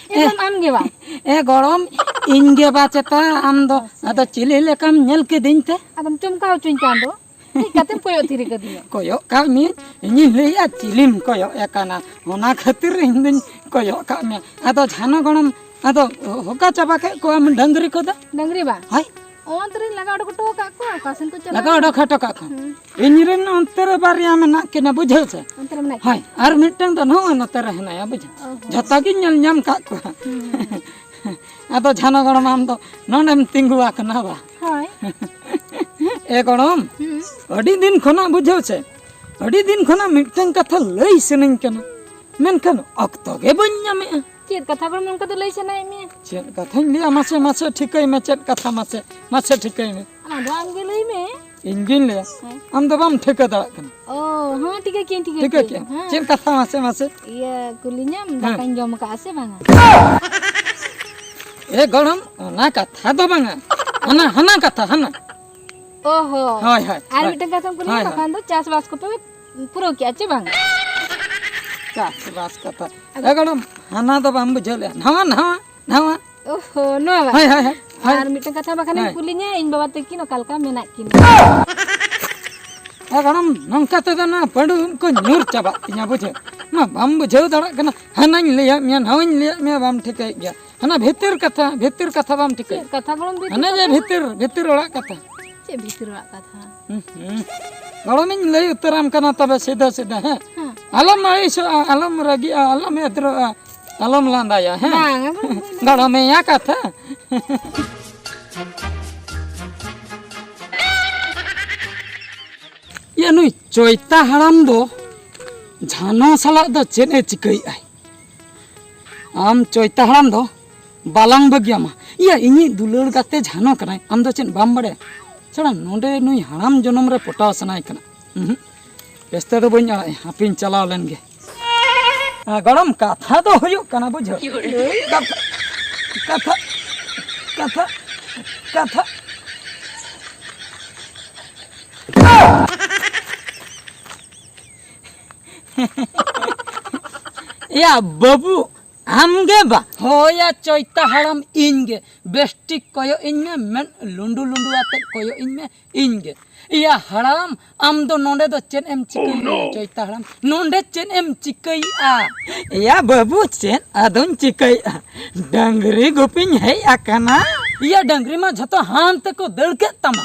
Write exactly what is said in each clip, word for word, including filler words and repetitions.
ᱮᱠᱫᱚᱢ ᱟᱢ ᱜᱮ ᱵᱟ᱾ ᱮ ᱜᱚᱲᱚᱢ, ᱤᱧ ᱜᱮ ᱵᱟ ᱪᱮᱛᱟ ᱟᱢ ᱫᱚ᱾ ᱟᱫᱚ ᱪᱤᱞᱤ ᱞᱮᱠᱟᱢ ᱧᱮᱞ ᱠᱤᱫᱤᱧ ᱛᱮ? ᱟᱫᱚᱢ ᱪᱚᱢᱠᱟᱣ ᱦᱚᱪᱚᱧ ᱠᱟᱱ ᱫᱚ᱾ ᱪᱮᱫ ᱠᱟᱛᱮᱢ ᱠᱚᱭᱚᱜ ᱛᱷᱤᱨ ᱠᱟᱹᱫᱤᱧᱟ? ᱠᱚᱭᱚᱜ ᱠᱟᱜ ᱢᱤᱭᱟᱹᱧ, ᱤᱧᱤᱧ ᱞᱟᱹᱭᱮᱜᱼᱟ ᱪᱤᱞᱤᱢ ᱠᱚᱭᱚᱜ ᱮ ᱠᱟᱱᱟ, ᱚᱱᱟ ᱠᱷᱟᱹᱛᱤᱨ ᱤᱧ ᱫᱩᱧ ᱠᱚᱭᱚᱜ ᱠᱟᱜ ᱢᱮᱭᱟ᱾ ᱟᱫᱚ ᱡᱷᱟᱱᱚ ᱜᱚᱲᱚᱢ, ᱟᱫᱚ ᱦᱚᱠᱟ ᱪᱟᱵᱟ ᱠᱮᱫ ᱠᱚᱣᱟᱢ ᱰᱟᱹᱝᱨᱤ ᱠᱚᱫᱚ? ᱰᱟᱹᱝᱨᱤ ᱵᱟ? ᱦᱳᱭ᱾ ᱚᱱᱛᱮ ᱨᱤᱧ ᱞᱟᱜᱟ ᱚᱰᱚᱠ ᱦᱚᱴᱚ ᱟᱠᱟᱫ ᱠᱚᱣᱟ, ᱚᱠᱟ ᱥᱮᱱ ᱠᱚ ᱪᱟᱞᱟᱣ ᱞᱟᱜᱟ ᱚᱰᱚᱠ ᱦᱚᱴᱚ ᱠᱟᱜ ᱠᱚᱣᱟ? ᱦᱩᱸ᱾ ᱤᱧ ᱨᱮᱱ ᱚᱱᱛᱮ ᱨᱮ ᱵᱟᱨᱭᱟ ᱢᱮᱱᱟᱜ ᱠᱤᱱᱟ, ᱵᱩᱡᱷᱟᱹᱣ ᱥᱮ? ᱚᱱᱛᱮ ᱨᱮ ᱢᱮᱱᱟᱜ ᱠᱤᱱᱟ? ᱦᱳᱭ, ᱟᱨ ᱢᱤᱫᱴᱟᱝ ᱫᱚ ᱱᱚᱜᱼᱚᱭ ᱱᱚᱛᱮ ᱨᱮ ᱦᱮᱱᱟᱭᱟ, ᱵᱩᱡᱷᱟᱹᱣ? ᱚ ᱦᱚᱸ᱾ ᱡᱷᱚᱛᱚ ᱜᱤᱧ ᱧᱮᱞ ᱧᱟᱢ ᱠᱟᱜ ᱠᱚᱣᱟ᱾ ᱦᱩᱸ᱾ ᱟᱫᱚ ᱡᱷᱟᱱᱚ ᱜᱚᱲᱚᱢ, ᱟᱢ ᱫᱚ ᱱᱚᱰᱮᱢ ᱛᱤᱸᱜᱩ ᱟᱠᱟᱱᱟ ᱵᱟ? ᱦᱳᱭ᱾ ᱮ ᱜᱚᱲᱚᱢ, ᱦᱩᱸ᱾ ᱟᱹᱰᱤ ᱫᱤᱱ ᱠᱷᱚᱱᱟᱜ, ᱵᱩᱡᱷᱟᱹᱣ ᱥᱮ, ᱟᱹᱰᱤ ᱫᱤᱱ ᱠᱷᱚᱱᱟᱜ ᱢᱤᱫᱴᱟᱝ ᱠᱟᱛᱷᱟ ᱞᱟᱹᱭ ᱥᱟᱱᱟᱧ ᱠᱟᱱᱟ, ᱢᱮᱱᱠᱷᱟᱱ ᱚᱠᱛᱚ ᱜᱮ ᱵᱟᱹᱧ ᱧᱟᱢᱮᱜᱼᱟ᱾ ᱪᱮᱫ ᱠᱟᱛᱷᱟ ᱜᱚᱲᱚᱢ ᱱᱚᱝᱠᱟ ᱫᱚ ᱞᱟᱹᱭ ᱥᱟᱱᱟᱭᱮᱫ ᱢᱮᱭᱟ? ᱪᱮᱫ ᱠᱟᱛᱷᱟᱧ ᱞᱟᱹᱭᱟ, ᱢᱟᱥᱮ, ᱢᱟᱥᱮ ᱴᱷᱤᱠᱟᱹᱭ ᱢᱮ, ᱪᱮᱫ ᱠᱟᱛᱷᱟ, ᱢᱟᱥᱮ, ᱢᱟᱥᱮ ᱴᱷᱤᱠᱟᱹᱭ ᱢᱮ᱾ ᱟᱫᱚ ᱟᱢ ᱜᱮ ᱞᱟᱹᱭ ᱢᱮ᱾ ᱤᱧ ᱜᱤᱧ ᱞᱟᱹᱭᱟ? ᱦᱮᱸ᱾ ᱟᱢ ᱫᱚ ᱵᱟᱢ ᱴᱷᱤᱠᱟᱹ ᱫᱟᱲᱮᱭᱟᱜ ᱠᱟᱱᱟ᱾ ᱚ, ᱦᱚᱸ, ᱴᱷᱤᱠᱟᱹ ᱠᱤᱭᱟᱹᱧ, ᱴᱷᱤᱠᱟᱹ ᱴᱷᱤᱠᱟᱹ ᱠᱤᱭᱟᱹᱧ᱾ ᱠᱮᱜᱼᱟ? ᱦᱮᱸ᱾ ᱪᱮᱫ ᱠᱟᱛᱷᱟ, ᱢᱟᱥᱮ, ᱢᱟᱥᱮ? ᱤᱭᱟᱹ, ᱠᱩᱞᱤᱧᱟᱢ, ᱦᱮᱸ᱾ ᱫᱟᱠᱟᱧ ᱡᱚᱢ ᱟᱠᱟᱫᱼᱟ ᱥᱮ ᱵᱟᱝᱟ? ᱮ ᱜᱚᱲᱚᱢ, ᱚᱱᱟ ᱠᱟᱛᱷᱟ ᱫᱚ ᱵᱟᱝᱟ᱾ ᱦᱟᱱᱟ, ᱦᱟᱱᱟ ᱠᱟᱛᱷᱟ, ᱦᱟᱱᱟ᱾ ᱚ ᱦᱚᱸ᱾ ᱦᱳᱭ, ᱦᱳᱭ, ᱟᱨ ᱦᱳᱭ᱾ ᱢᱤᱫᱴᱟᱝ ᱠᱟᱛᱷᱟᱢ ᱠᱩᱞᱤᱧᱟ, ᱦᱳᱭ, ᱦᱳᱭ᱾ ᱵᱟᱠᱷᱟᱱ ᱫᱚ ᱪᱟᱥᱵᱟᱥ ᱠᱚᱯᱮ ᱯᱩᱨᱟᱹᱣ ᱠᱮᱜᱼᱟ ᱪᱮ ᱵᱟᱝ? ᱪᱟᱥᱵᱟᱥ ᱠᱟᱛᱷᱟ᱾ ᱟᱫᱚ ᱮ ᱜᱚᱲᱚᱢ, ᱦᱟᱱᱟ ᱫᱚ ᱵᱟᱢ ᱵᱩᱡᱷᱟᱹᱣ ᱞᱮᱜᱼᱟ᱾ ᱱᱟᱣᱟ, ᱱᱟᱣᱟ, ᱱᱟᱣᱟ᱾ ᱚ ᱦᱚᱸ, ᱱᱚᱣᱟ ᱵᱟᱝ? ᱦᱳᱭ, ᱦᱳᱭ, ᱦᱳᱭ, ᱦᱳᱭ᱾ ᱟᱨ ᱢᱤᱫᱴᱟᱝ ᱠᱟᱛᱷᱟ ᱵᱟᱠᱷᱟᱱᱮᱢ ᱦᱳᱭ᱾ ᱠᱩᱞᱤᱧᱟ, ᱤᱧ ᱵᱟᱵᱟ ᱛᱟᱹᱠᱤᱱ ᱚᱠᱟ ᱞᱮᱠᱟ ᱢᱮᱱᱟᱜ ᱠᱤᱱᱟ? ᱮ ᱜᱚᱲᱚᱢ, ᱱᱚᱝᱠᱟ ᱛᱮᱫᱚ ᱱᱚᱣᱟ ᱯᱟᱺᱰᱩ ᱩᱵ ᱠᱚ ᱧᱩᱨ ᱪᱟᱵᱟᱜ ᱛᱤᱧᱟ, ᱵᱩᱡᱷᱟᱹᱣ᱾ ᱢᱟ ᱵᱟᱢ ᱵᱩᱡᱷᱟᱹᱣ ᱫᱟᱲᱮᱭᱟᱜ ᱠᱟᱱᱟ, ᱦᱟᱱᱟᱧ ᱞᱟᱹᱭᱟᱫ ᱢᱮᱭᱟ, ᱱᱟᱣᱟᱧ ᱞᱟᱹᱭᱟᱫ ᱢᱮᱭᱟ, ᱵᱟᱢ ᱴᱷᱤᱠᱟᱹᱭᱮᱫ ᱜᱮᱭᱟ᱾ ᱦᱟᱱᱟ ᱵᱷᱤᱛᱤᱨ ᱠᱟᱛᱷᱟ, ᱵᱷᱤᱛᱤᱨ ᱠᱟᱛᱷᱟ ᱵᱟᱢ ᱴᱷᱤᱠᱟᱹᱭᱮᱫ᱾ ᱪᱮᱫ ᱠᱟᱛᱷᱟ ᱜᱚᱲᱚᱢ, ᱵᱷᱤᱛᱤᱨ ᱦᱟᱱᱟ ᱡᱮ ᱠᱟᱛᱷᱟ? ᱵᱷᱤᱛᱤᱨ, ᱵᱷᱤᱛᱤᱨ ᱚᱲᱟᱜ ᱠᱟᱛᱷᱟ᱾ ᱪᱮᱫ ᱵᱷᱤᱛᱤᱨ ᱚᱲᱟᱜ ᱠᱟᱛᱷᱟ? ᱦᱩᱸ, ᱦᱩᱸ᱾ ᱜᱚᱲᱚᱢᱤᱧ ᱞᱟᱹᱭ ᱩᱛᱟᱹᱨᱟᱢ ᱠᱟᱱᱟ ᱛᱚᱵᱮ ᱥᱤᱫᱷᱟᱹ ᱥᱤᱫᱷᱟᱹ, ᱦᱮᱸ? ᱦᱮᱸ᱾ ᱟᱞᱚᱢ ᱟᱹᱲᱤᱥᱚᱜᱼᱟ, ᱟᱞᱚᱢ ᱨᱟᱹᱜᱤᱜᱼᱟ, ᱟᱞᱚᱢ ᱮᱫᱽᱨᱚᱜᱼᱟ, ᱟᱞᱚᱢ ᱞᱟᱸᱫᱟᱭᱟ, ᱦᱮᱸ? ᱵᱟᱝᱟ, ᱵᱟᱝᱟ, ᱵᱟᱝᱟ᱾ ᱜᱚᱲᱚᱢᱮᱭᱟ ᱠᱟᱛᱷᱟ᱾ ᱭᱟ, ᱱᱩᱭ ᱪᱚᱭᱛᱟ ᱦᱟᱲᱟᱢ ᱫᱚ ᱡᱷᱟᱱᱚ ᱥᱟᱞᱟᱜ ᱫᱚ ᱪᱮᱫ ᱮ ᱪᱤᱠᱟᱹᱭᱮᱫᱼᱟᱭ? ᱟᱢ ᱪᱚᱭᱛᱟ ᱦᱟᱲᱟᱢ ᱫᱚ ᱵᱟᱞᱟᱝ ᱵᱟᱹᱜᱤᱭᱟᱢᱟ᱾ ᱤᱭᱟᱹ, ᱤᱧᱤᱡ ᱫᱩᱞᱟᱹᱲ ᱜᱟᱛᱮ ᱡᱷᱟᱱᱚ ᱠᱟᱱᱟᱭ, ᱟᱢ ᱫᱚ ᱪᱮᱫ ᱵᱟᱢ ᱵᱟᱲᱟᱭᱟ? ᱪᱷᱟᱲᱟ, ᱱᱚᱰᱮ ᱱᱩᱭ ᱦᱟᱲᱟᱢ ᱡᱚᱱᱚᱢ ᱨᱮ ᱯᱚᱴᱟᱣ ᱥᱟᱱᱟᱭᱮ ᱠᱟᱱᱟ᱾ ᱩᱸᱦᱩᱸ, ᱵᱮᱥᱛᱮ ᱫᱚ ᱵᱟᱹᱧ ᱟᱲᱟᱜ ᱮᱭᱟ, ᱦᱟᱯᱮᱧ ᱪᱟᱞᱟᱣ ᱞᱮᱱ ᱜᱮ᱾ ᱟ, ᱜᱚᱲᱚᱢ, ᱠᱟᱛᱷᱟ ᱫᱚ ᱦᱩᱭᱩᱜ ᱠᱟᱱᱟ, ᱵᱩᱡᱷᱟᱹᱣ? ᱠᱟᱛᱷᱟ, ᱠᱟᱛᱷᱟ, ᱠᱟᱛᱷᱟ, ᱠᱟᱛᱷᱟ᱾ ᱮᱭᱟ ᱵᱟᱹᱵᱩ, ᱟᱢ ᱜᱮ ᱵᱟ? ᱦᱳᱭᱟ ᱪᱚᱭᱛᱟ ᱦᱟᱲᱟᱢ, ᱤᱧ ᱜᱮ᱾ ᱵᱮᱥ ᱴᱷᱤᱠ ᱠᱚᱭᱚᱜ ᱤᱧ ᱢᱮ, ᱢᱮᱫ ᱞᱩᱸᱰᱩ ᱞᱩᱸᱰᱩ ᱟᱛᱮ ᱠᱚᱭᱚᱜ ᱤᱧ ᱢᱮ, ᱤᱧ ᱜᱮ᱾ ᱮᱭᱟ ᱦᱟᱲᱟᱢ, ᱟᱢ ᱫᱚ ᱱᱚᱰᱮ ᱫᱚ ᱪᱮᱫ ᱮᱢ ᱪᱤᱠᱟᱹᱭᱮᱫᱼᱟ, ᱪᱚᱭᱛᱟ ᱦᱟᱲᱟᱢ? ᱱᱚᱰᱮ ᱪᱮᱫ ᱮᱢ ᱪᱤᱠᱟᱹᱭᱮᱫᱼᱟ? ᱮᱭᱟ ᱵᱟᱹᱵᱩ, ᱪᱮᱫ ᱟᱫᱚᱧ ᱪᱤᱠᱟᱹᱭᱮᱫᱼᱟ? ᱰᱟᱝᱨᱤ ᱜᱩᱯᱤᱧ ᱦᱮᱡ ᱟᱠᱟᱱᱟ᱾ ᱮᱭᱟ ᱰᱟᱝᱨᱤ ᱢᱟ ᱡᱷᱚᱛᱚ ᱦᱟᱱᱛᱮ ᱠᱚ ᱫᱟᱹᱲ ᱠᱮᱫ ᱛᱟᱢᱟ᱾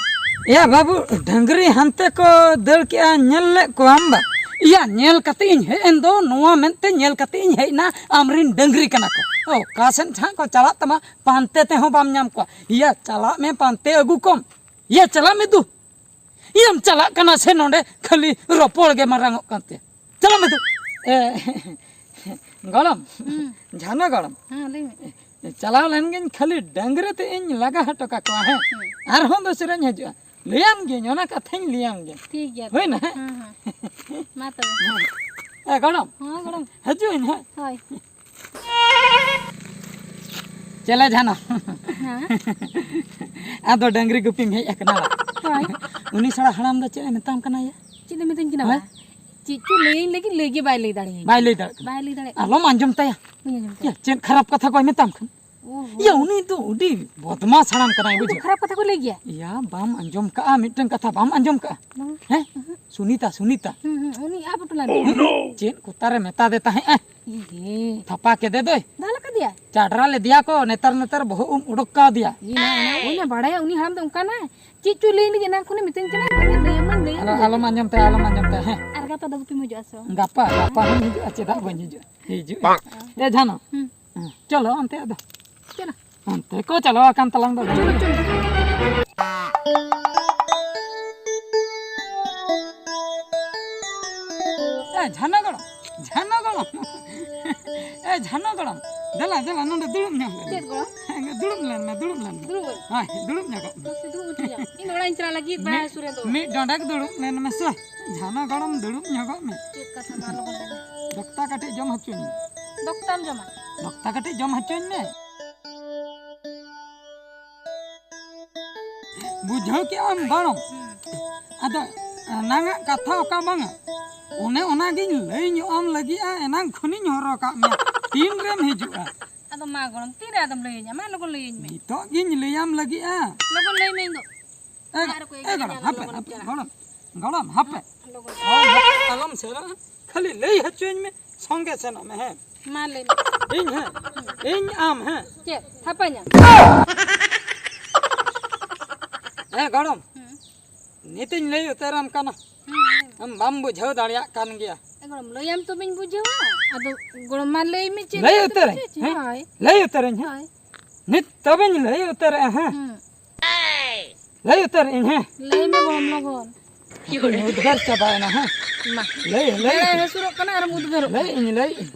ᱮᱭᱟ ᱵᱟᱹᱵᱩ, ᱰᱟᱝᱨᱤ ᱦᱟᱱᱛᱮ ᱠᱚ ᱫᱟᱹᱲ ᱠᱮᱫᱼᱟ, ᱧᱮᱞ ᱞᱮᱫ ᱠᱚᱣᱟᱢ ᱵᱟ? ᱮᱭᱟ ᱧᱮᱞ ᱠᱟᱛᱮ ᱤᱧ ᱦᱮᱡ ᱮᱱ ᱫᱚ, ᱱᱚᱣᱟ ᱢᱮᱱᱛᱮ ᱧᱮᱞ ᱠᱟᱛᱮ ᱤᱧ ᱦᱮᱡ ᱮᱱᱟ, ᱟᱢᱨᱤᱱ ᱰᱟᱹᱝᱨᱤ ᱠᱟᱱᱟ ᱠᱚ᱾ ᱚᱠᱟ ᱥᱮᱫ ᱦᱟᱸᱜ ᱠᱚ ᱪᱟᱞᱟᱜ ᱛᱟᱢᱟ, ᱯᱟᱱᱛᱮ ᱛᱮᱦᱚᱸ ᱵᱟᱢ ᱧᱟᱢ ᱠᱚᱣᱟ᱾ ᱮᱭᱟ ᱪᱟᱞᱟᱜ ᱢᱮ, ᱯᱟᱱᱛᱮ ᱟᱹᱜᱩ ᱠᱚᱢ᱾ ᱮᱭᱟ ᱪᱟᱞᱟᱜ ᱢᱮ ᱫᱩ᱾ ᱤᱭᱟᱹᱢ ᱪᱟᱞᱟᱜ ᱠᱟᱱᱟ ᱥᱮ ᱱᱚᱰᱮ ᱠᱷᱟᱹᱞᱤ ᱨᱚᱯᱚᱲ ᱜᱮ ᱢᱟᱨᱟᱝᱚᱜ ᱠᱟᱱ ᱛᱮ? ᱪᱟᱞᱟᱜ ᱢᱮ ᱛᱚ᱾ ᱮ, ᱜᱚᱲᱚᱢ, ᱦᱩᱸ᱾ ᱡᱷᱟᱱᱟ ᱜᱚᱲᱚᱢ᱾ ᱦᱮᱸ, ᱞᱟᱹᱭ ᱢᱮ᱾ ᱪᱟᱞᱟᱣ ᱞᱮᱱ ᱜᱤᱧ ᱠᱷᱟᱹᱞᱤ ᱰᱟᱹᱝᱨᱤ ᱛᱮ ᱤᱧ ᱞᱟᱜᱟ ᱦᱚᱴᱚ ᱠᱟᱠᱚᱣᱟ, ᱦᱮᱸ᱾ ᱦᱩᱸ᱾ ᱟᱨᱦᱚᱸ ᱫᱚᱥᱨᱟᱧ ᱦᱤᱡᱩᱜᱼᱟ᱾ ᱞᱟᱹᱭᱟᱢ ᱜᱤᱭᱟᱹᱧ, ᱚᱱᱟ ᱠᱟᱛᱷᱟᱧ ᱞᱟᱹᱭᱟᱢ ᱜᱮᱭᱟ᱾ ᱴᱷᱤᱠ ᱜᱮᱭᱟ᱾ ᱦᱩᱭᱱᱟ, ᱦᱮᱸ? ᱦᱮᱸ, ᱦᱮᱸ᱾ ᱢᱟ ᱛᱚᱵᱮ᱾ ᱮ, ᱜᱚᱲᱚᱢ᱾ ᱦᱮᱸ, ᱜᱚᱲᱚᱢ᱾ ᱦᱤᱡᱩᱜ ᱟᱹᱧ, ᱦᱮᱸ᱾ ᱦᱳᱭ᱾ ᱪᱮᱞᱮ ᱡᱷᱟᱱᱚ? ᱦᱮᱸ? ᱟᱫᱚ ᱰᱟᱹᱝᱨᱤ ᱜᱩᱯᱤᱢ ᱦᱮᱡ ᱟᱠᱟᱱᱟ ᱵᱟ? ᱦᱳᱭ᱾ ᱩᱱᱤ ᱥᱟᱞᱟ ᱦᱟᱲᱟᱢ ᱫᱚ ᱪᱮᱫ ᱮ ᱢᱮᱛᱟᱢ ᱠᱟᱱᱟ ᱭᱟ? ᱪᱮᱫ ᱮ ᱢᱮᱛᱟᱹᱧ ᱠᱟᱱᱟ ᱦᱮᱸ? ᱵᱟ? ᱪᱮᱫ ᱪᱚ ᱞᱟᱹᱭᱟᱹᱧ ᱞᱟᱹᱜᱤᱫ ᱞᱟᱹᱭ ᱜᱮ ᱵᱟᱭ ᱞᱟᱹᱭ ᱫᱟᱲᱮᱭᱟᱹᱧ ᱵᱟᱭ ᱠᱟᱱᱟ᱾ ᱞᱟᱹᱭ ᱫᱟᱲᱮᱭᱟᱜ ᱠᱟᱱᱟ᱾ ᱵᱟᱭ ᱞᱟᱹᱭ ᱫᱟᱲᱮᱭᱟᱜ ᱠᱟᱱᱟ᱾ ᱟᱞᱚᱢ ᱟᱸᱡᱚᱢ ᱛᱟᱭᱟ᱾ ᱵᱟᱹᱧ ᱟᱸᱡᱚᱢ ᱛᱟᱭᱟ᱾ ᱭᱟ, ᱪᱮᱫ ᱠᱷᱟᱨᱟᱯ ᱠᱟᱛᱷᱟ ᱠᱚᱭ ᱢᱮᱛᱟᱢ ᱠᱟᱱᱟ? ᱳᱦᱳ᱾ ᱭᱟ, ᱩᱱᱤ ᱫᱚ ᱟᱹᱰᱤ ᱵᱚᱫᱢᱟᱥ ᱦᱟᱲᱟᱢ ᱠᱟᱱᱟᱭ, ᱩᱱᱠᱩ ᱵᱩᱡᱷᱟᱹᱣ᱾ ᱠᱷᱟᱨᱟᱯ ᱠᱟᱛᱷᱟ ᱠᱚ ᱞᱟᱹᱭ ᱜᱮᱭᱟ? ᱭᱟ, ᱵᱟᱢ ᱟᱸᱡᱚᱢ ᱠᱟᱜᱼᱟ? ᱢᱤᱫᱴᱟᱝ ᱠᱟᱛᱷᱟ ᱵᱟᱢ ᱟᱸᱡᱚᱢ ᱠᱟᱜᱼᱟ? ᱵᱟᱝ᱾ ᱦᱮᱸ? ᱩᱦᱩᱸ᱾ ᱥᱩᱱᱤᱛᱟ, ᱥᱩᱱᱤᱛᱟ᱾ ᱦᱩᱸ, ᱦᱩᱸ, ᱩᱱᱤ ᱟᱯ ᱴᱚᱞᱟ ᱨᱤᱱᱤᱡ᱾ ᱪᱮᱫ ᱠᱚᱛᱟᱨᱮ ᱢᱮᱛᱟ ᱫᱮ ᱛᱟᱦᱮᱸᱜᱼᱟ? ᱤᱭᱮ᱾ ᱛᱷᱟᱯᱟ ᱠᱮᱫᱮ ᱫᱚᱭ᱾ ᱫᱟᱞ ᱟᱠᱟᱫᱮᱭᱟ? ᱪᱟᱰᱨᱟ ᱞᱮᱫᱮᱭᱟ ᱠᱚ, ᱱᱮᱛᱟᱨ ᱱᱮᱛᱟᱨ ᱵᱚᱦᱚᱜ ᱩᱢ ᱩᱰᱩᱠ ᱠᱟᱣᱫᱮᱭᱟ᱾ ᱤᱭᱮ, ᱢᱟ, ᱚᱱᱟ ᱩᱱᱤ ᱢᱟ ᱵᱟᱲᱟᱭᱟ, ᱩᱱᱤ ᱦᱟᱲᱟᱢ ᱫᱚ ᱚᱱᱠᱟᱱᱟᱭ᱾ ᱪᱮᱫ ᱪᱚᱭ ᱞᱟᱹᱭ ᱞᱟᱹᱜᱤᱫ, ᱮᱱᱟᱝ ᱠᱷᱚᱱᱮ ᱢᱤᱛᱟᱹᱧ ᱠᱟᱱᱟ, ᱞᱟᱹᱭᱟᱢᱟᱹᱧ, ᱞᱟᱹᱭᱟᱢᱟᱹᱧ᱾ ᱟᱞᱚ, ᱟᱞᱚᱢ ᱟᱸᱡᱚᱢ ᱛᱟᱭᱟ, ᱟᱞᱚᱢ ᱟᱸᱡᱚᱢ ᱛᱟᱭᱟ, ᱦᱮᱸ᱾ ᱟᱨ ᱜᱟᱯᱟ ᱫᱚ ᱜᱩᱯᱤᱢ ᱦᱤᱡᱩᱜᱼᱟ ᱥᱮ ᱵᱟᱝ? ᱜᱟᱯᱟ, ᱜᱟᱯᱟ ᱦᱚᱸᱧ ᱦᱤᱡᱩᱜᱼᱟ, ᱪᱮᱫᱟᱜ ᱵᱟᱹᱧ ᱦᱤᱡᱩᱜᱼᱟ? ᱦᱤᱡᱩᱜ᱾ ᱮ, ᱡᱷᱟᱱᱚ᱾ ᱦᱩᱸ᱾ ᱦᱮᱸ, ᱪᱚᱞᱚ ᱚᱱᱛᱮ ᱟᱫᱚ᱾ ᱪᱚᱞᱚ᱾ ᱚᱱᱛᱮ ᱠᱚ ᱪᱟᱞᱟᱣ ᱟᱠᱟᱱ ᱛᱟᱞᱟᱝ ᱫᱚ᱾ ᱮ, ᱡᱷᱟᱱᱚ ᱜᱚᱲᱚᱢ, ᱡᱷᱟᱱᱚ ᱜᱚᱲᱚᱢ᱾ ᱮ, ᱡᱷᱟᱱᱚ ᱜᱚᱲᱚᱢ, ᱫᱮᱞᱟ, ᱫᱮᱞᱟ, ᱱᱚᱰᱮ ᱫᱩᱲᱩᱵ ᱧᱚᱜ ᱞᱮᱱ ᱢᱮ᱾ ᱪᱮᱫ ᱜᱚᱲᱚᱢ? ᱦᱮᱸ, ᱫᱩᱲᱩᱵ ᱞᱮᱱ ᱢᱮ, ᱫᱩᱲᱩᱵ ᱞᱮᱱ ᱢᱮ᱾ ᱫᱩᱲᱩᱵ? ᱦᱳᱭ, ᱫᱩᱲᱩᱵ ᱧᱚᱜᱚᱜ ᱢᱮ᱾ ᱢᱟᱥᱮ ᱫᱩᱲᱩᱵ ᱦᱚᱪᱚᱧᱟ᱾ ᱤᱧ ᱫᱚ ᱚᱲᱟᱜ ᱤᱧ ᱪᱟᱞᱟᱜ ᱞᱟᱹᱜᱤᱫ, ᱵᱟᱭ ᱢᱤᱫ, ᱥᱩᱨ ᱨᱮᱫᱚ᱾ ᱢᱤᱫ ᱰᱚᱸᱰᱮᱠ ᱫᱩᱲᱩᱵ ᱞᱮᱱ ᱢᱮ ᱥᱮ᱾ ᱡᱷᱟᱱᱚ ᱜᱚᱲᱚᱢ, ᱫᱩᱲᱩᱵ ᱧᱚᱜᱚᱜ ᱢᱮ᱾ ᱪᱮᱫ ᱠᱟᱛᱷᱟ, ᱢᱟ ᱞᱚᱜᱚᱱ ᱞᱟᱹᱭ ᱢᱮ᱾ ᱫᱚᱠᱛᱟ ᱠᱟᱹᱴᱤᱡ ᱡᱚᱢ ᱦᱚᱪᱚᱧ ᱢᱮ᱾ ᱫᱚᱠᱛᱟᱢ ᱡᱚᱢᱟ? ᱫᱚᱠᱛᱟ ᱠᱟᱹᱴᱤᱡ ᱡᱚᱢ ᱦᱚᱪᱚᱧ ᱢᱮ᱾ ᱵᱩᱡᱷᱟᱹᱣ ᱠᱮᱜ ᱟᱢ ᱜᱚᱲᱚᱢ? ᱦᱩᱸ᱾ ᱟᱫᱚ ᱮᱱᱟᱝᱟᱜ ᱠᱟᱛᱷᱟ ᱚᱠᱟ ᱵᱟᱝᱟ, ᱚᱱᱮ ᱚᱱᱟᱜᱤᱧ ᱞᱟᱹᱭ ᱧᱚᱜ ᱟᱢ ᱞᱟᱹᱜᱤᱫᱼᱟ, ᱮᱱᱟᱝ ᱠᱷᱚᱱᱤᱧ ᱦᱚᱨᱚ ᱠᱟᱜ ᱢᱮᱭᱟ, ᱛᱤᱱ ᱨᱮᱢ ᱦᱤᱡᱩᱜᱼᱟ? ᱟᱫᱚ ᱢᱟ ᱜᱚᱲᱚᱢ, ᱛᱤᱱᱨᱮ ᱟᱫᱚᱢ ᱞᱟᱹᱭᱟᱹᱧᱟ? ᱢᱟ ᱞᱚᱜᱚᱱ ᱞᱟᱹᱭᱟᱹᱧ ᱢᱮ᱾ ᱱᱤᱛᱚᱜ ᱜᱤᱧ ᱞᱟᱹᱭᱟᱢ ᱞᱟᱹᱜᱤᱫᱼᱟ᱾ ᱞᱚᱜᱚᱱ ᱞᱟᱹᱭ ᱢᱮ, ᱤᱧ ᱫᱚ ᱮ, ᱚᱲᱟᱜ ᱨᱮᱠᱚ ᱮ ᱮᱜᱮᱨᱤᱧᱟ, ᱜᱚᱲᱚᱢ, ᱦᱟᱯᱮ, ᱞᱚᱜᱚᱱ ᱦᱟᱯᱮ, ᱪᱟᱞᱟᱜ᱾ ᱜᱚᱲᱚᱢ, ᱜᱚᱲᱚᱢ, ᱦᱟᱯᱮ᱾ ᱞᱚᱜᱚᱱ᱾ ᱦᱳᱭ, ᱦᱟᱯᱮ, ᱟᱞᱚᱢ ᱥᱮᱱᱚᱜᱼᱟ, ᱠᱷᱟᱹᱞᱤ ᱞᱟᱹᱭ ᱦᱚᱪᱚᱧ ᱢᱮ, ᱥᱚᱸᱜᱮ ᱥᱮᱱᱚᱜ ᱢᱮ, ᱦᱮᱸ᱾ ᱢᱟ ᱞᱟᱹᱭ ᱢᱮ᱾ ᱤᱧ, ᱦᱮᱸ? ᱤᱧ ᱟᱢ, ᱦᱮᱸ? ᱪᱮᱫ? ᱛᱷᱟᱯᱟᱧᱟ? ᱦᱮᱸ, ᱜᱚᱲᱚᱢ᱾ ᱦᱩᱸ᱾ ᱱᱤᱛᱤᱧ ᱞᱟᱹᱭ ᱩᱛᱟᱹᱨᱟᱢ ᱠᱟᱱᱟ᱾ ᱦᱩᱸ, ᱞᱟᱹᱭ ᱢᱮ᱾ ᱟᱢ ᱵᱟᱢ ᱵᱩᱡᱷᱟᱹᱣ ᱫᱟᱲᱮᱭᱟᱜ ᱠᱟᱱ ᱜᱮᱭᱟ᱾ ᱮ, ᱜᱚᱲᱚᱢ, ᱞᱟᱹᱭᱟᱢ ᱛᱚᱵᱮᱧ ᱵᱩᱡᱷᱟᱹᱣᱟ᱾ ᱟᱫᱚ ᱜᱚᱲᱚᱢ ᱢᱟ ᱞᱟᱹᱭ ᱢᱮ, ᱪᱮᱫ ᱞᱟᱹᱭ ᱞᱟᱹᱭ ᱩᱛᱟᱹᱨᱟᱹᱧ, ᱛᱮ ᱦᱮᱸ? ᱦᱳᱭ᱾ ᱞᱟᱹᱭ ᱩᱛᱟᱹᱨᱟᱹᱧ, ᱦᱮᱸ? ᱦᱳᱭ᱾ ᱱᱤᱛ ᱛᱚᱵᱮᱧ ᱞᱟᱹᱭ ᱩᱛᱟᱹᱨᱮᱜᱼᱟ, ᱦᱮᱸ? ᱦᱩᱸ᱾ ᱞᱟᱹᱭ ᱩᱛᱟᱹᱨᱮᱜᱼᱟᱹᱧ, ᱦᱮᱸ? ᱞᱟᱹᱭ ᱢᱮ ᱜᱚᱲᱚᱢ ᱞᱚᱜᱚᱱ᱾ ᱩᱫᱽᱜᱟᱹᱨ ᱪᱟᱵᱟᱭᱮᱱᱟ, ᱦᱮᱸ? ᱢᱟ᱾ ᱞᱟᱹᱭ, ᱞᱟᱹᱭ᱾ ᱵᱮᱲᱟᱭ ᱦᱟᱹᱥᱩᱨᱚᱜ ᱠᱟᱱᱟ ᱟᱨᱮᱢ ᱩᱫᱽᱜᱟᱹᱨᱚᱜ ᱠᱟᱱᱟ᱾ ᱞᱟᱹᱭ ᱤᱧ, ᱞᱟᱹᱭ ᱤᱧ᱾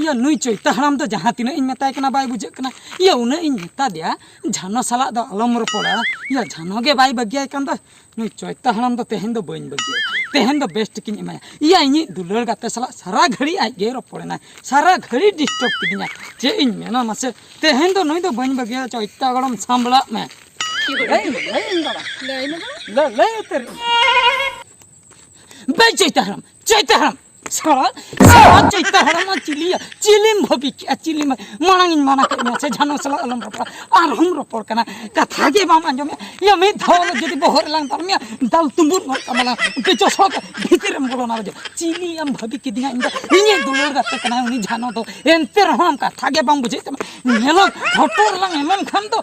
ᱤᱭᱟᱹ, ᱱᱩᱭ ᱪᱚᱭᱛᱟ ᱦᱟᱲᱟᱢ ᱫᱚ ᱡᱟᱦᱟᱸ ᱛᱤᱱᱟᱹᱜ ᱤᱧ ᱢᱮᱛᱟᱭ ᱠᱟᱱᱟ ᱵᱟᱭ ᱵᱩᱡᱷᱟᱹᱜ ᱠᱟᱱᱟ᱾ ᱤᱭᱟᱹ, ᱩᱱᱟᱹᱜ ᱤᱧ ᱢᱮᱛᱟ ᱫᱮᱭᱟ, ᱡᱷᱟᱱᱚ ᱥᱟᱞᱟᱜ ᱫᱚ ᱟᱞᱚᱢ ᱨᱚᱯᱚᱲᱟ᱾ ᱤᱭᱟᱹ, ᱡᱷᱟᱱᱚ ᱜᱮ ᱵᱟᱭ ᱵᱟᱹᱜᱤᱭᱟᱭ ᱠᱟᱱ ᱫᱚ᱾ ᱱᱩᱭ ᱪᱚᱭᱛᱟ ᱦᱟᱲᱟᱢ ᱫᱚ ᱛᱮᱦᱮᱧ ᱫᱚ ᱵᱟᱹᱧ ᱵᱟᱹᱜᱤᱭᱟ᱾ ᱛᱮᱦᱮᱧ ᱫᱚ ᱵᱮᱥ ᱴᱷᱤᱠᱤᱧ ᱮᱢᱟᱭᱟ᱾ ᱤᱭᱟᱹ, ᱤᱧᱤᱡ ᱫᱩᱞᱟᱹᱲ ᱜᱟᱛᱮ ᱥᱟᱞᱟᱜ ᱥᱟᱨᱟ ᱜᱷᱟᱹᱲᱤᱡ ᱟᱡ ᱜᱮᱭ ᱨᱚᱯᱚᱲᱮᱱᱟ᱾ ᱥᱟᱨᱟ ᱜᱷᱟᱹᱲᱤᱡ disturb ᱠᱤᱫᱤᱧᱟ᱾ ᱪᱮᱫ ᱤᱧ ᱢᱮᱱᱟ ᱢᱟᱥᱮ? ᱛᱮᱦᱮᱧ ᱫᱚ ᱱᱩᱭ ᱫᱚ ᱵᱟᱹᱧ ᱵᱟᱹᱜᱤᱭᱟ, ᱪᱚᱭᱛᱟ ᱜᱚᱲᱚᱢ ᱥᱟᱢᱵᱲᱟᱜ ᱢᱮ᱾ ᱞᱟᱹᱭ, ᱞᱟᱹᱭ ᱤᱧ ᱫᱟᱫᱟ᱾ ᱞᱟᱹᱭ ᱢᱮ ᱫᱟᱫᱟ᱾ ᱞᱟᱹᱭ, ᱞᱟᱹᱭ ᱩᱛᱟᱹᱨ ᱤᱧ᱾ ᱵᱮ ᱪᱚᱭᱛᱟ ᱦᱟᱲᱟᱢ, ᱪᱚᱭᱛᱟ ᱦᱟᱲᱟᱢ᱾ ᱥᱟᱞᱟ, ᱥᱟᱞᱟ ᱪᱚᱭᱛᱟ ᱦᱟᱲᱟᱢ ᱟᱨ ᱪᱤᱞᱤᱭᱟ? ᱪᱤᱞᱤᱢ ᱵᱷᱟᱹᱵᱤ ᱠᱮᱜᱼᱟ? ᱪᱤᱞᱤᱢ? ᱢᱟᱲᱟᱝ ᱤᱧ ᱢᱟᱱᱟ ᱠᱮᱫ ᱢᱮᱭᱟ ᱥᱮ ᱡᱷᱟᱱᱚ ᱥᱟᱞᱟᱜ ᱟᱞᱚᱢ ᱨᱚᱯᱚᱲᱟ, ᱟᱨᱦᱚᱸᱢ ᱨᱚᱯᱚᱲ ᱠᱟᱱᱟ᱾ ᱠᱟᱛᱷᱟ ᱜᱮ ᱵᱟᱢ ᱟᱸᱡᱚᱢᱮᱜᱼᱟ᱾ ᱭᱟ, ᱢᱤᱫ ᱫᱷᱟᱣ ᱡᱩᱫᱤ ᱵᱚᱦᱚᱜ ᱨᱮᱞᱟᱝ ᱯᱟᱨᱚᱢᱮᱭᱟ, ᱫᱟᱞ ᱛᱩᱢᱵᱩᱞ ᱜᱚᱫ ᱠᱟᱢᱟᱞᱟᱝ᱾ ᱯᱮᱪᱚ ᱥᱚᱲᱚᱠ ᱵᱷᱤᱛᱤᱨ ᱨᱮᱢ ᱵᱚᱞᱚᱱᱟ ᱵᱟᱡᱮ᱾ ᱪᱤᱞᱤ ᱟᱢ ᱵᱷᱟᱹᱵᱤ ᱠᱤᱫᱤᱧᱟ ᱤᱧ ᱫᱚ? ᱤᱧᱤᱡ ᱫᱩᱞᱟᱹᱲ ᱜᱟᱛᱮ ᱠᱟᱱᱟᱭ ᱩᱱᱤ ᱡᱷᱟᱱᱚ ᱫᱚ᱾ ᱮᱱᱛᱮ ᱨᱮᱦᱚᱸ ᱟᱢ ᱠᱟᱛᱷᱟ ᱜᱮ ᱵᱟᱢ ᱵᱩᱡᱷᱟᱹᱣᱮᱫ ᱛᱟᱢᱟ᱾ ᱧᱮᱞᱚᱜ ᱯᱷᱳᱴᱳ ᱨᱮᱞᱟᱝ ᱮᱢᱟᱢ ᱠᱷᱟᱱ ᱫᱚ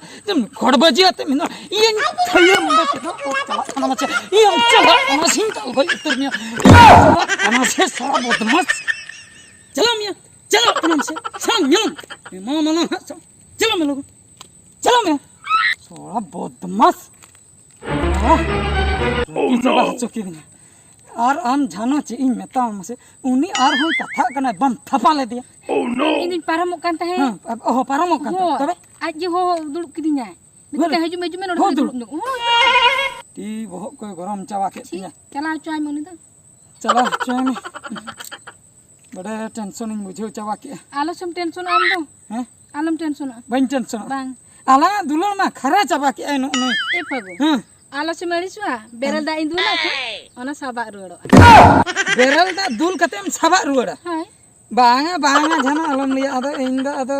ᱜᱚᱲ ᱵᱟᱹᱡᱤ ᱟᱛᱮ ᱢᱮᱱᱟᱜ ᱤᱭᱟᱹᱧ ᱛᱷᱟᱹᱭᱟᱹ ᱢᱩᱸᱰᱟᱹ ᱛᱮᱫᱚ ᱪᱟᱞᱟᱜ ᱠᱟᱱᱟ ᱢᱟᱪᱮ᱾ ᱤᱭᱟᱹᱢ ᱪᱟᱞᱟᱜ ᱠᱟᱱᱟ ᱥᱤᱧ ᱫᱟᱞ ᱜᱚᱡ ᱩᱛᱟᱹᱨ ᱢᱮᱭᱟ᱾ ᱤᱭᱟᱹᱢ ᱪᱟᱞᱟᱜ ᱠᱟᱱᱟ ᱥᱮ ᱥᱟᱞᱟ ᱵᱚᱫᱢᱟᱥ᱾ ᱪᱟᱞᱟᱜ ᱢᱮᱭᱟ, ᱪᱟᱞᱟᱜ ᱠᱟᱱᱟᱢ ᱥᱮ? ᱥᱟᱢ ᱧᱟᱢ᱾ ᱮᱢᱟ ᱢᱟᱞᱟᱝ ᱦᱟᱸᱜ ᱥᱟᱢ᱾ ᱪᱟᱞᱟᱜ ᱢᱮ ᱞᱚᱜᱚᱱ᱾ ᱪᱟᱞᱟᱜ ᱢᱮ᱾ ᱥᱟᱞᱟ ᱵᱚᱫᱢᱟᱥ᱾ ᱟᱦ, ᱨᱟᱹᱜᱤ ᱪᱟᱵᱟ ᱦᱚᱪᱚ ᱠᱤᱫᱤᱧᱟ᱾ ᱟᱨ ᱟᱢ ᱡᱷᱟᱱᱚ ᱪᱮᱫ ᱤᱧ ᱢᱮᱛᱟᱢᱟ ᱢᱟᱥᱮ? ᱩᱱᱤ ᱟᱨᱦᱚᱸᱭ ᱠᱟᱛᱷᱟᱜ ᱠᱟᱱᱟᱭ, ᱵᱟᱢ ᱛᱷᱟᱯᱟ ᱞᱮᱫᱮᱭᱟ? ᱤᱧ ᱫᱩᱧ ᱯᱟᱨᱚᱢᱚᱜ ᱠᱟᱱ ᱛᱟᱦᱮᱸᱫ᱾ ᱦᱮᱸ, ᱚᱦᱚ, ᱯᱟᱨᱚᱢᱚᱜ ᱠᱟᱱ ᱛᱟᱦᱮᱸᱫ᱾ ᱦᱳᱭ, ᱛᱚᱵᱮ? ᱟᱡ ᱜᱮ ᱦᱚᱦᱚ ᱫᱩᱲᱩᱵ ᱠᱤᱫᱤᱧᱟᱭ᱾ ᱢᱮᱛᱟᱹᱧ ᱠᱟᱱᱟ, ᱦᱤᱡᱩᱜ ᱢᱮ, ᱦᱤᱡᱩᱜ ᱢᱮ, ᱱᱚᱰᱮ ᱦᱚᱸ ᱠᱷᱚᱱ ᱫᱩᱲᱩᱵ᱾ ᱫᱩᱲᱩᱵ ᱧᱚᱜ᱾ ᱦᱳᱭ᱾ ᱛᱤ ᱵᱚᱦᱚᱜ ᱠᱚᱭ ᱜᱚᱨᱚᱢ ᱪᱟᱵᱟ ᱠᱮᱫ ᱪᱷᱤ, ᱛᱤᱧᱟ᱾ ᱪᱟᱞᱟᱣ ᱦᱚᱪᱚᱣᱟᱭ ᱢᱮ ᱩᱱᱤ ᱫᱚ᱾ ᱪᱟᱞᱟᱣ ᱦᱚᱪᱚᱭ ᱢᱮ᱾ ᱵᱟᱰᱟᱭ ᱴᱮᱱᱥᱚᱱᱤᱧ ᱵᱩᱡᱷᱟᱹᱣ ᱪᱟᱵᱟ ᱠᱮᱜᱼᱟ᱾ ᱟᱞᱚ ᱥᱮᱢ ᱴᱮᱱᱥᱚᱱᱚᱜ ᱟᱢ ᱫᱚ᱾ ᱦᱮᱸ? ᱟᱞᱚᱢ ᱴᱮᱱᱥᱚᱱᱚᱜᱼᱟ᱾ ᱵᱟᱹᱧ ᱴᱮᱱᱥᱚᱱᱚᱜᱼᱟ᱾ ᱵᱟᱝ᱾ ᱟᱞᱟᱝᱟᱜ ᱫᱩᱞᱟᱹᱲ ᱢᱟ ᱠᱷᱟᱨᱟ ᱪᱟᱵᱟ ᱠᱮᱜᱼᱟᱭ ᱱᱚᱜᱼᱚ ᱱᱩᱭ᱾ ᱮ ᱯᱷᱟᱹᱜᱩ, ᱦᱮᱸ᱾ ᱟᱞᱚ ᱥᱮᱢ ᱟᱹᱲᱤᱥᱚᱜᱼᱟ᱾ ᱵᱮᱨᱮᱞ ᱫᱟᱜ ᱤᱧ ᱫᱩᱞᱟ ᱠᱷᱟᱱ ᱚᱱᱟ ᱥᱟᱵᱟᱜ ᱨᱩᱣᱟᱹᱲᱚᱜᱼᱟ᱾ ᱵᱮᱨᱮᱞ ᱫᱟᱜ ᱫᱩᱞ ᱠᱟᱛᱮᱢ ᱥᱟᱵᱟᱜ ᱨᱩᱣᱟᱹᱲᱟ? ᱦᱳᱭ᱾ ᱵᱟᱝᱟ, ᱵᱟᱝᱟ, ᱡᱟᱦᱟᱱᱟᱜ ᱟᱞᱚᱢ ᱞᱟᱹᱭᱟ᱾ ᱟᱫᱚ ᱤᱧ ᱫᱚ ᱟᱫᱚ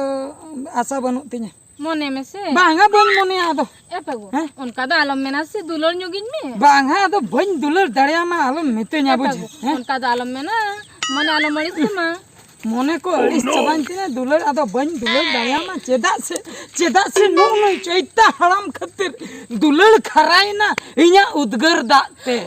ᱟᱥᱟ ᱵᱟᱹᱱᱩᱜ ᱛᱤᱧᱟ᱾ ᱢᱚᱱᱮ ᱢᱮᱥᱮ᱾ ᱵᱟᱝᱟ, ᱵᱟᱹᱧ ᱢᱚᱱᱮᱭᱟ ᱟᱫᱚ᱾ ᱮ ᱯᱷᱟᱹᱜᱩ, ᱦᱮᱸ? ᱚᱱᱠᱟ ᱫᱚ ᱟᱞᱚᱢ ᱢᱮᱱᱟ ᱥᱮ, ᱫᱩᱞᱟᱹᱲ ᱧᱚᱜᱤᱧ ᱢᱮ᱾ ᱵᱟᱝᱟ, ᱟᱫᱚ ᱵᱟᱹᱧ ᱫᱩᱞᱟᱹᱲ ᱫᱟᱲᱮᱭᱟᱢᱟ, ᱟᱞᱚᱢ ᱢᱤᱛᱟᱹᱧᱟ, ᱮ ᱵᱩᱡᱷᱟᱹᱣ᱾ ᱯᱷᱟᱹᱜᱩ, ᱦᱮᱸ? ᱚᱱᱠᱟ ᱫᱚ ᱟᱞᱚᱢ ᱢᱮᱱᱟ, ᱢᱚᱱᱮ ᱟᱞᱚᱢ ᱟᱹᱲᱤᱥ ᱛᱟᱢᱟ᱾ ᱢᱚᱱᱮ ᱠᱚ ᱟᱹᱲᱤᱥ ᱪᱟᱵᱟᱧ ᱛᱤᱧᱟᱹ, ᱫᱩᱞᱟᱹᱲ ᱟᱫᱚ ᱵᱟᱹᱧ ᱫᱩᱞᱟᱹᱲ ᱫᱟᱲᱮᱭᱟᱢᱟ᱾ ᱪᱮᱫᱟᱜ ᱥᱮ, ᱪᱮᱫᱟᱜ ᱥᱮ ᱱᱩᱜᱼᱩ ᱱᱩᱭ ᱪᱳᱭᱛᱟ ᱦᱟᱲᱟᱢ ᱠᱷᱟᱹᱛᱤᱨ ᱫᱩᱞᱟᱹᱲ ᱠᱷᱟᱨᱟᱭᱮᱱᱟ ᱤᱧᱟᱹᱜ ᱩᱫᱽᱜᱟᱹᱨ ᱫᱟᱜ ᱛᱮ᱾